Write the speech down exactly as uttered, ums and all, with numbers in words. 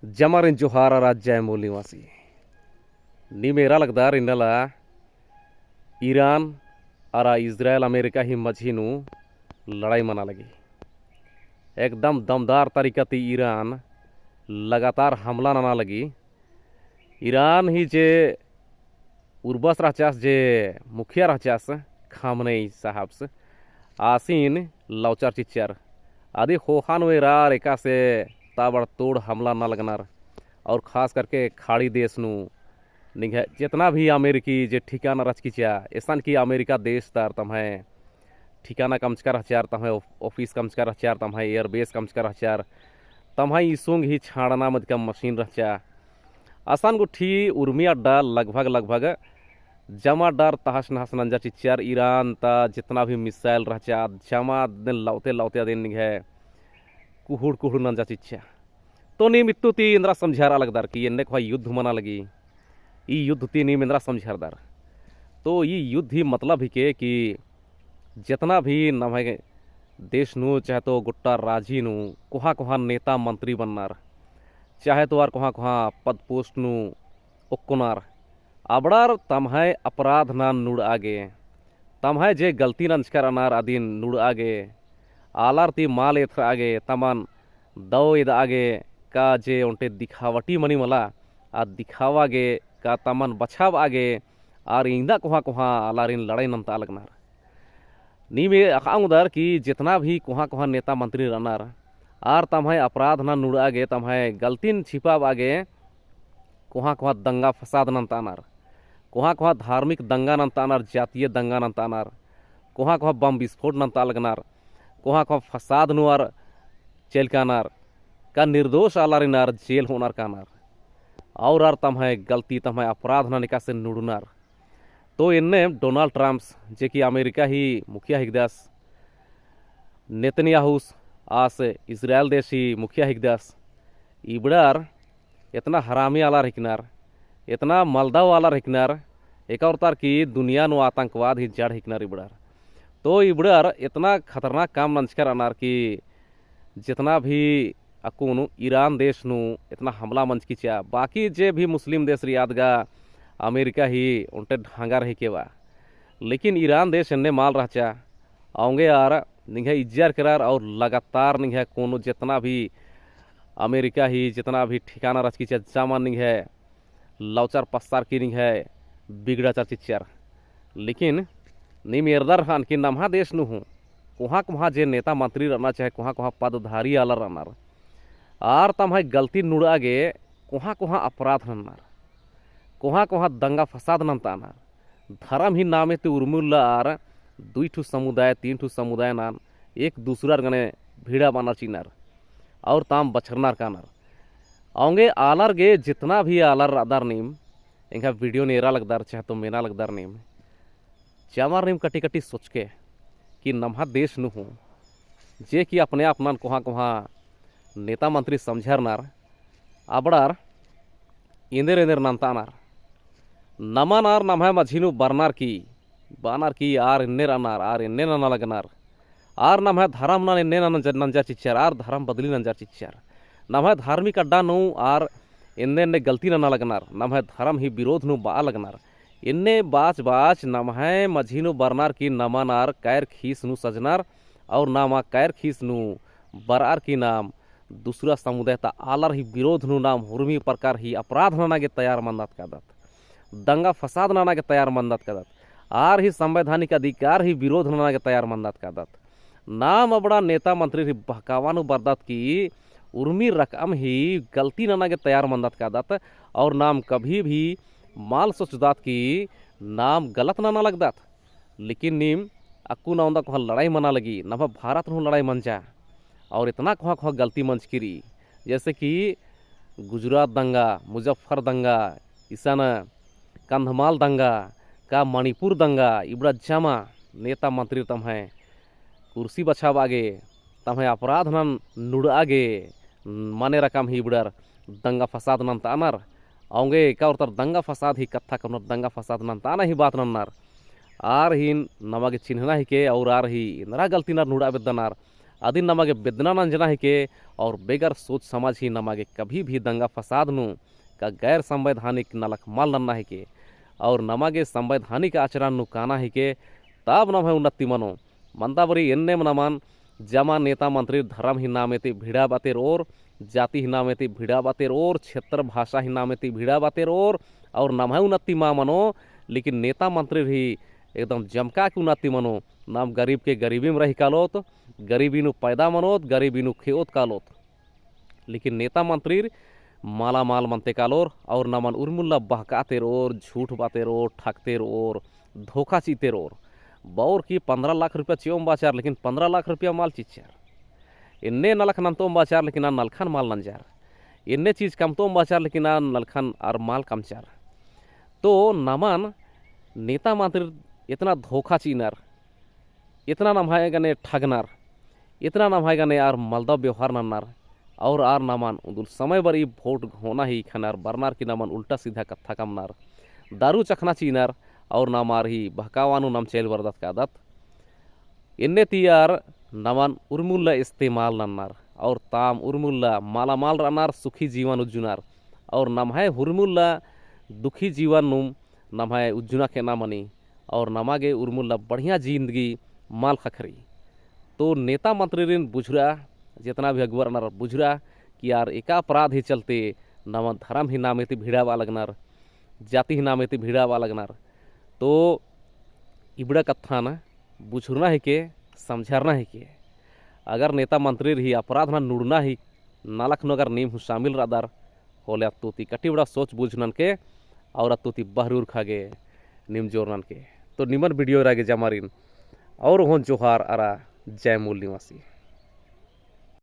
जमारिन जोहार अरा जय मूल निवासी। नीम एरा लगदर इन्नला ईरान अरा इजरायल अमेरिका ही मझी नू लड़ाई मना लगी। एकदम दमदार तरीका ती ईरान लगातार हमला नना लगी। ईरान ही जे उर्बस रहचस, जे मुखिया रहचस, खामनेई साहबस, आसिन लौचर चिच्चर। अदी ख़ोख़ा नू एरार एकासे ताबड़तोड़ हमला नना लगनर। और खास करके खाड़ी देश नू निंग्है जेतना भी अमेरिकी जे ठिकाना रहचकी चिआ, एसन की अमेरिका देश तर तम्है ठिकाना कमचका रहचर, तम्है ऑफ-, ऑफिस कमचका रहचर, तम्है एयरबेस कमचका रहचर, तम्है इसुंग ही छाड़ना मदका मशीन रहचा। असन गुट्ठी उर्मी अड्डा लगभग, लगभग जमा अड्डा तहस नहस नंजा चिच्चर। ईरान ता जेतना भी मिसाइल रहचा, जमा अदिन लौते, लौते अदिन निंग्है कुहुड़, कुहुड़ नंजा चिच्चा। तो नीम इत्तु ती एन्दरा समझारआ लगदर कि एन्ने कोहा युद्ध मना लगी, ई युद्ध ती नीम एन्दरा समझारदर। तो ई युद्ध ही मतलब हिके कि जेतना भी नम्है देश नू, चाहे तो गोट्टा राजी नू कोहा कोहा नेता मंत्री बन्नर, चाहे तो आर कोहा कोहा पद पोस्ट नू ओक्कोनर, अबड़ार तम्है अपराध नन नुड़आ गे, तम्है जे गलती नंजकर अनर अदिन नुड़आ गे, आलर ती मल एथरआ गे, तमन दव एदआ गे, का जे ओन्टे दिखावटी मनी मला, आ दिखावा गे, का तमन बछाबआ गे, आर इन्दा कोहा कोहा आलारिन लड़ाई नन्तआ लगनर। नीम अख़आ ओंगदर कि जेतना भी कोहा कोहा नेता मंत्री रअनर, आर तम्है अपराध नन नुड़आ गे, तम्है गलतिन छिपाबआ गे, कोहा कोहा दंगा फसाद नन्तअनर, कोहा कोहा धार्मिक दंगा नन्तअनर, जातीय दंगा नन्तअनर, कोहा कोहा बम विस्फोट नन्तआ लगनर, कोहा कोहा फसाद नू आर चइल कानर, का निर्दोष आलारिन आर जेल होअनर कानर। और आर तम्है गलती, तम्है अपराध नन एकासे नुड़ुनर। तो एन्ने डोनाल्ड ट्रम्प्स, जे कि अमेरिका ही मुखिया हिकदस, नेतन्याहूस आस इजरायल देश ही मुखिया हिकदस, इबड़ार एतना हरामी आलर हिकनर, एतना मलदव आलर हिकनर, एका ओर्तर की दुनिया नू आतंकवाद ही जड़ हिकनर इबड़ार। तो इबड़ार एतना खतरनाक काम नंजकर अनर कि जेतना भी अक्कुन ईरान देश नू एतना हमला मंजकी चिआ, बाकी जे भी मुस्लिम देश रई अदगा अमेरिका ही ओन्टे ढांगर ही केवा। लेकिन ईरान देश एन्ने मल रहचा, औंगे आर निंग्है इज्जर केरर और लगातार निंग्है कोनो जेतना भी अमेरिका ही जेतना भी ठिकाना रहचकी चिआ जमा निंग्है लौचर पस्सार की निंग्है बिगड़ाचर चिच्चर। लेकिन नीम एरदर हन कि नम्है देश नू हूँ कोहा कोहा जे नेता मंत्री रअनर चाहे कोहा कोहा पदधारी आलर रअनर, आर तम्है गलती नुड़आ गे कोहा कोहा अपराध नन्नर, कोहा कोहा दंगा फसाद नन्तअनर। धरम ही नामे ती उर्मी उल्ला आर दुई ठू समुदाय, तीन ठू समुदाय नन एक दूसरार गने भिड़ा बअनर चिअनर और ताम बछरनर कानर। औंगे आलर गे जेतना भी आलर रअदर नीम, एंगा वीडियो नू एरा लगदर, चाहे तो मेना लगदर नीम, चामर नीम कटी कटी सोचके कि नम्है देश नू हूँ, जे कि अपने आप नन कोहा कोहा नेता मंत्री समझरनर, अबड़ार एन्देर एन्देर नन्तअनर। नमन आर नम्है मझी नू बरनर की, बअनर की आर एन्ने रअनर, आर एन्ने नना लगनर। आर नम्है धरम नन एन्ने नंज-, नंजर चिच्चर, आर धरम बदली नंजर चिच्चर। नम्है धार्मिक अड्डा नू आर एन्ने एन्ने गलती नना लगनर, नम्है धरम ही विरोध नू बआ लगनर। एन्ने बाच बाच नम्है मझी नू बरनर की नमन आर कैर खीस नू सजनर, और नाम आ कैर खीस नू बरअर की नाम दूसरा समुदाय ता आलर ही विरोध नू नाम हुरमी प्रकार ही अपराध नना गे तैयार मन्दत कादत। दंगा फसाद नना गे तैयार मन्दत कादत। आर ही संवैधानिक अधिकार ही विरोध नना गे तैयार मन्दत कादत। नाम अबड़ा नेता मंत्री ही बहकावा नू बरदत की उर्मी रकम ही गलती नना गे तैयार मन्दत कादत। और नाम कभी भी मल सोचदत की नाम गलत नना लगदत। लेकिन नीम अक्कुन औंदा कोहा लड़ाई मना लगी, नम्है भारत नू लड़ाई मंजा। और एतना कोहा कोहा गलती मंजकी रई, जैसे कि गुजरात दंगा, मुजफ्फर दंगा, इसन कंधमाल दंगा, का मणिपुर दंगा, इबड़ा जमा नेता मंत्री तम्है कुर्सी बछाबआ गे, तम्है अपराध नन नुड़आ गे, मने रकम ही इबड़र दंगा फसाद नन्तअनर। औंगे एका ओर्तर दंगा फसाद ही कत्था कमनर, दंगा फसाद नन्तअना ही बात नन्नर। आर ही नमा गे चिन्हना हिके और आर ही एन्दरा गलती नर नुड़आ बेद्दनर। अदिन नमा गे बेद्दना नंजना हिके, और बेगर सोच समझ ही नमा गे कभी भी दंगा फसाद नू का गैर संवैधानिक नलख मल नन्ना हिके, और नमा गे संवैधानिक आचरण नू काना हिके, तब नम्है उन्नति मनो। मन्ता बारी एन्नेम नमन जमा नेता मंत्री धरम ही नामे ती भिड़ाबातेर ओर, जाति ही नामे ती भिड़ाबातेर ओर, क्षेत्र भाषा ही नामे ती भिड़ाबातेर ओर, और नम्है उन्नति मा मनो, लेकिन नेता मंत्री ही एकदम जमका के उन्नति मनो। नाम गरीब के गरीबीम रही कालोत, गरीबी नू पैदा मनोत, गरीबी नू खेओत कालोत। लेकिन नेता मंत्रीर मालामाल मनते कालोर, और नमन उर्मुल्ला बहकातेर ओर, झूठ बातेर ओर, ठगतेर ओर, धोखा चितेर ओर। बौर की पन्द्रह लाख रुपया चिओम बाचार, लेकिन पन्द्रह लाख रुपया मल चिच्चर। एन्ने नलख नन्तोम बाचार, लेकिन आ नलखन मल नंजर। एन्ने चीज कमतोम बाचार, लेकिन आ नलखन आर मल कमचर। तो नमन नेता मंत्रीर एतना धोखा चिअनर, एतना नम्है गने ठगनर, एतना नम्है गने आर मलदव व्यवहार नन्नर, और आर नमन उन्दुल समय बारी वोट घोना ही खनर बरनर की नमन उल्टा सीधा कत्था कमनर, दारू चखना चिअनर, और नम आर ही बहकावा नू नम चैल बरदत कादत। एन्ने ती आर नमन उर्मुल्ला इस्तेमाल नन्नर, और ताम उर्मुल्ला मालामाल रअनर, सुखी जीवन उज्जुनर, और नम्है उर्मुल्ला दुखी जीवन नुम नम्है उज्जुना खेअना मनी, और नमा गे उर्मुल्ला बढ़िया जिंदगी मल ख़क्खरी। तो नेता मंत्रीरिन बुझुरा, जेतना भी अगुवर रअनर बुझुरा कि आर एका अपराध ही चलते नमन धरम ही नामे ती भिड़ाबआ लगनर, जाति ही नामे ती भिड़ाबआ लगनर। तो इबड़ा कत्थन बुझुरना हिके, समझरना हिके। अगर नेता मंत्रीर ही अपराध नन नुड़ना ही नलख नू अगर नीम हूँ शामिल रअदर, होले अत्तो ती कटिबड़ा सोच बुझ ननके, और अत्तो ती बहरी उरखा गे नीम जोर ननके। तो निमन video एरा गे जमारिन, और होन जोहार अरा जय मूल निवासी।